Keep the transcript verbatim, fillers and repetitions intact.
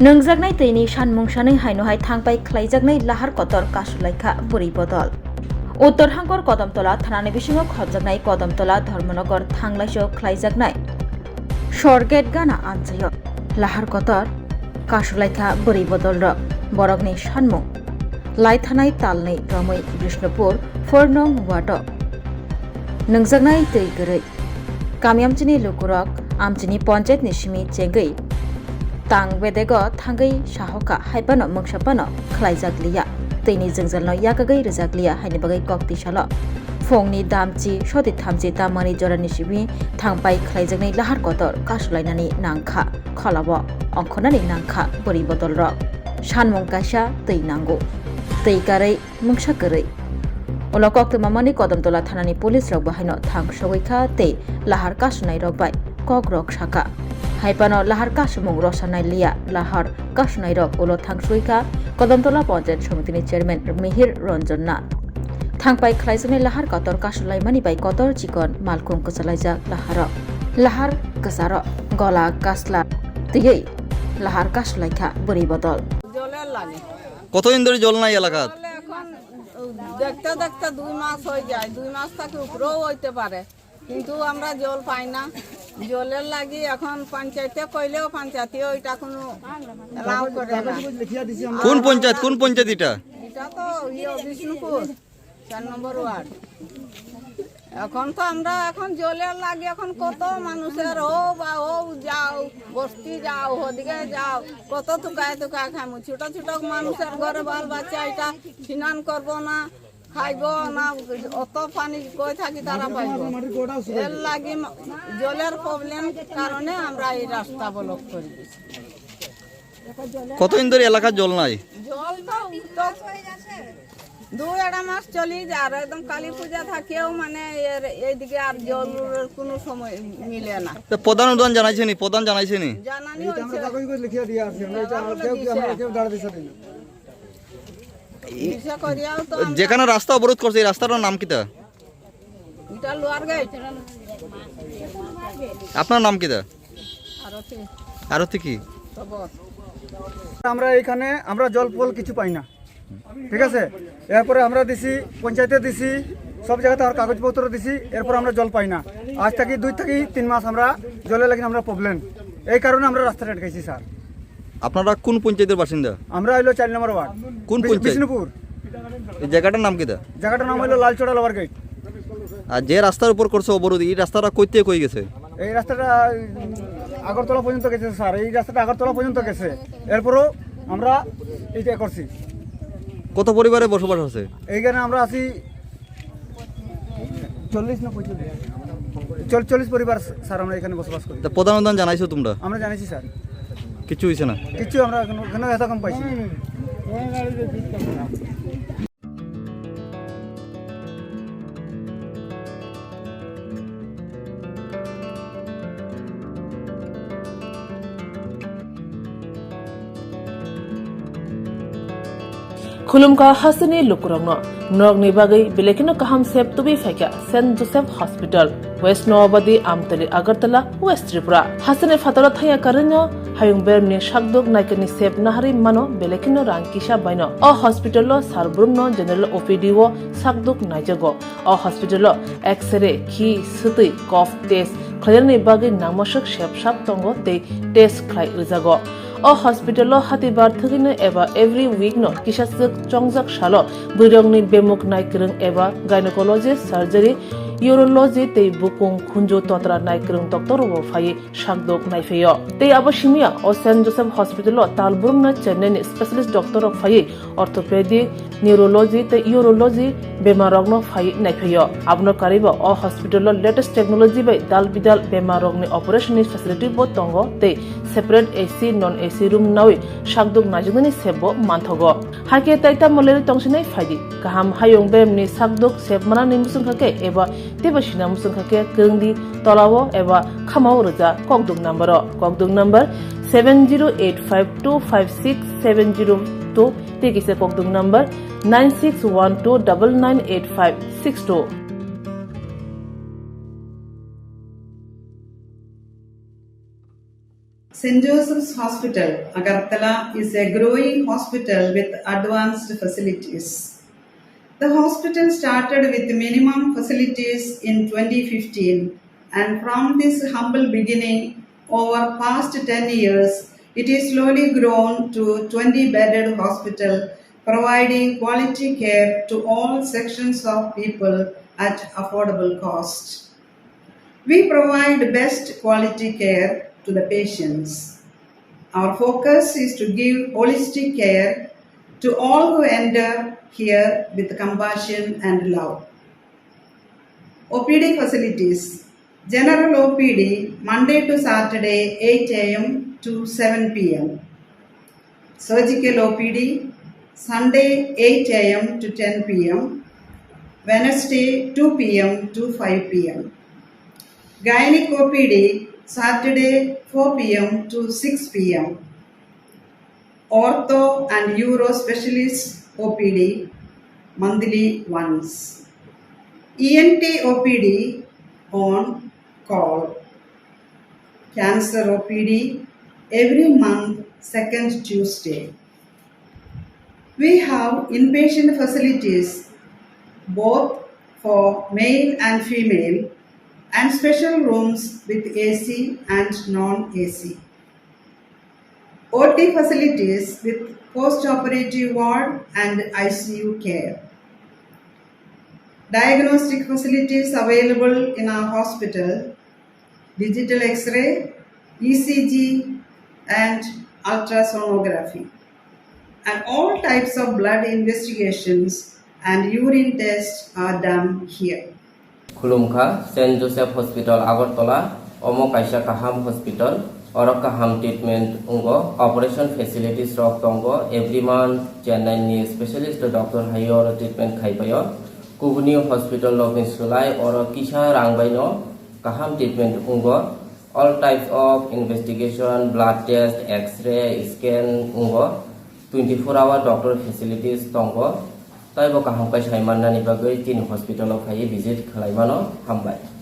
Nwngjaknai twini sanmung sanwi haino hai thangpai khlaijaknai lahar kotor kasulaikha bwrwi bodol. Uttor Hangkor Kodamtola thanani bisingo khopjaknai Kodamtola Dharmanagar thanglaiso khlaijaknai Sorget gana amchaio lahar kotor kasulaikha bwrwi bodolrok. Borokni sanmung lai thanai talnwi romwi Bishnupur four nong ward-o nwngjaknai twi kwrwi. Kami amchini lukurok amchini ponchayatni simi chengwi tang bedego thangwi sahokha, hai phano mungsa phano khlaijak liya, twini jwngjalno yakagwi rwjak liya, haini bagwi kok tisalo phungni damchi soti thamchi tamani jorani simi thangpai khlaijaknai lahar kotor kasulainani nangkha, kholao ongkhornani nangkha bwrwi bodolrok. Sanmung kaisa twi nango, twi karwi mungsa kwrwi. Ulo koktwma mani Kodamtola thanani police rok bo haino thang sogwi kha tei lahar kasunai rok bai kok rok sakha. Hai phano lahar kasumung rwchanai liya, lahar kasunai rok ulo thang sogwi kha Kodamtola Panchayat Somitini chairman Mihir Ranjan Nath. Thangpai khlaijaknai lahar kotor kasulaimani bai kotor chikon malkhung kwchalaijak laharo. Lahar kwcharo gola kasla twiwi lahar kasulaikha bwrwi bodol. জলের লাগে। কতদিন ধরে জল নাই এলাকাত? জল এখন দেখতে দেখতে দুই মাস হয়ে যায়, দুই মাস থেকে উপরেও হইতে পারে, কিন্তু আমরা জল পাই না। জলের লাগি এখন পঞ্চায়েতে কইলেও পঞ্চায়েতে ওইটা কোনো অ্যালাউ করে না। কোন পঞ্চায়েত, কোন পঞ্চায়েত এটা? এটা তো ইয়ে বিষ্ণুপুর, চার নম্বর ওয়ার্ড। এখন তো আমরা এখন জলের লাগি এখন কত মানুষের ও বা ও যাও, বস্তি যাও, ওদিকে যাও, কত তুকায় তুকায় খামু। ছোট ছোট মানুষের ঘরে বাল বাচ্চা এটা স্নান করবো না, খাইবো না, অত পানি কই থাকি তারা পাইবো। এর লাগি মা-, জলের প্রবলেম কারণে আমরা এই রাস্তা ব্লক করে দিছি। কতদিন ধরে এলাকার জল নাই? জল তো উত্তর দুই আড়াই মাস চলি যার, একদম কালী পূজা থাকিও মানে এর এইদিকে আর জলের কোনো সময় মিলে না। তো প্রধান উধান জানাইছেনি? প্রধান জানাইছেনি? জানানি হয়েছে। কাগজ করে লিখিয়ে দিয়ে আসছি আমরা, এটা আমরা কেউ, আমরা কেউ দাঁড়াতে চাই না। দিশা করিয়াও তো আমরা যেখানে রাস্তা অবরোধ করছে, এই রাস্তাটার নাম কিতা? এটা লোয়ার গেট। আপনার নাম কিতা? আরতি। আরতি কি? তবর। আমরা এখানে আমরা জল ফল কিছু পাই না, ঠিক আছে? এরপরে আমরা দিছি, পঞ্চায়েতে দিছি, সব জায়গাতে আমার কাগজপত্র দিছি, এরপর আমরা জল পাই না। আজ থাকি দুই থাকি তিন মাস আমরা জলের লাগি আমরা প্রবলেম, এই কারণে আমরা রাস্তাটা আটকাইছি স্যার। আপনারা কোন পঞ্চায়েতের বাসিন্দা? আমরা হইলো চার নম্বর ওয়ার্ড। কোন বিশ-, পঞ্চায়েত? বিষ্ণুপুর। এই জায়গাটার নাম কিতা? জায়গাটার নাম হইলো লালচড়া লোয়ার গেট। আর যে রাস্তার উপর করছে অবরোধ, এই রাস্তাটা কই থেকে কই গেছে? এই রাস্তাটা, উম, আগরতলা পর্যন্ত গেছে স্যার, এই রাস্তাটা আগরতলা পর্যন্ত গেছে। এরপরও আমরা এইটা করছি। কত পরিবারে বসবাস আছে? এইখানে আমরা আছি চল্লিশ না পঁয়তাল্লিশ? চল-, চল্লিশ পরিবার স্যার আমরা এখানে বসবাস করি। তা প্রধান উধান জানাইছো তোমরা? আমরা জানাইছি স্যার। কিচ্ছু হইছে না? কিচ্ছু আমরা এখনো, এখনো এরকম পাইছি না। Khulumkha hasteni lukurokno, norokni bagwi belai kheno kaham sep tubui phaikha Saint Joseph Hospital, West Noabadi, Amtali, Agartala, West Tripura. Hasteni phataro thaya karwino hayung beremni sakduk naikani sep naharwi mano belai kheno rang kisa baino. O hospital o sar brumno general O P D o sakduk naijago. O hospital o X-ray, khi, swtwi, cough test khlainani bagwi nangmaswk sep sap tongo tei test khlai rwjago. O hospital o hatibar thwgwino eba every week no kisaswk chongjak salo bwrwirokni bemuk naikwrwng eba gynecology, surgery, urology tei bukung khunju totra naikwrwng doctor rokbo phaiwi sakdok naiphaio. Tei abo simiya o Saint Joseph Hospital o tal brumno Chennai ni specialist doctor rok phaiwi orthopedic, neurology tei urology bemar rokno phaiwi naiphaio. Abono karwibo o hospital o latest technology bai dal bidal bemar rokni operation ni facility bo tongo tei separate A C, non A C room nawi sakdok naijaknani sep bo manthogo. Hakhe tai tamo lerwi tongsinai phaidi. Kaham hayung beremni sakdok sep manani muchungkha khe eba teibo sina muchungkha khe kwrwngdi tolao eba khamao rwja kokduk number o. Kokduk number seven zero eight five two five six seven zero two tei kisa kokduk number nine six one two double nine eight five six two. Saint Joseph's Hospital, Agartala is a growing hospital with advanced facilities. The hospital started with minimum facilities in twenty fifteen, and from this humble beginning, over past ten years, it is slowly grown to twenty bedded hospital, providing quality care to all sections of people at affordable cost. We provide best quality care to the patients. Our focus is to give holistic care to all who enter here with compassion and love. O P D facilities. General O P D, Monday to Saturday, eight a m to seven p m. Surgical O P D, Sunday, eight a m to ten p m, Wednesday, two p m to five p m. Gynec O P D, Saturday, four p m to six p m. Ortho and Uro Specialist O P D, monthly once. E N T O P D on call. Cancer O P D every month, second Tuesday. We have inpatient facilities both for male and female, and special rooms with A C and non A C. O T facilities with post-operative ward and I C U care. Diagnostic facilities available in our hospital: digital X-ray, E C G, and ultrasonography. And all types of blood investigations and urine tests are done here. Khulumkha, Saint Joseph Hospital, Agartala. Omo kaisa kaham hospital. Oro kaham treatment wngo. Operation facilities rok tongo. Every month Chennai ni specialist doctor hai oro treatment khai paio. Kubuni hospital rok ni slai oro kisa rang bai no kaham treatment wngo. All types of investigation, blood test, X-ray, scan wngo. Twenty four hour doctor facilities tongo. Taibo kaham khe sai mannani bagwi chini hospital o phaiwi visit khlai mano. Hambai.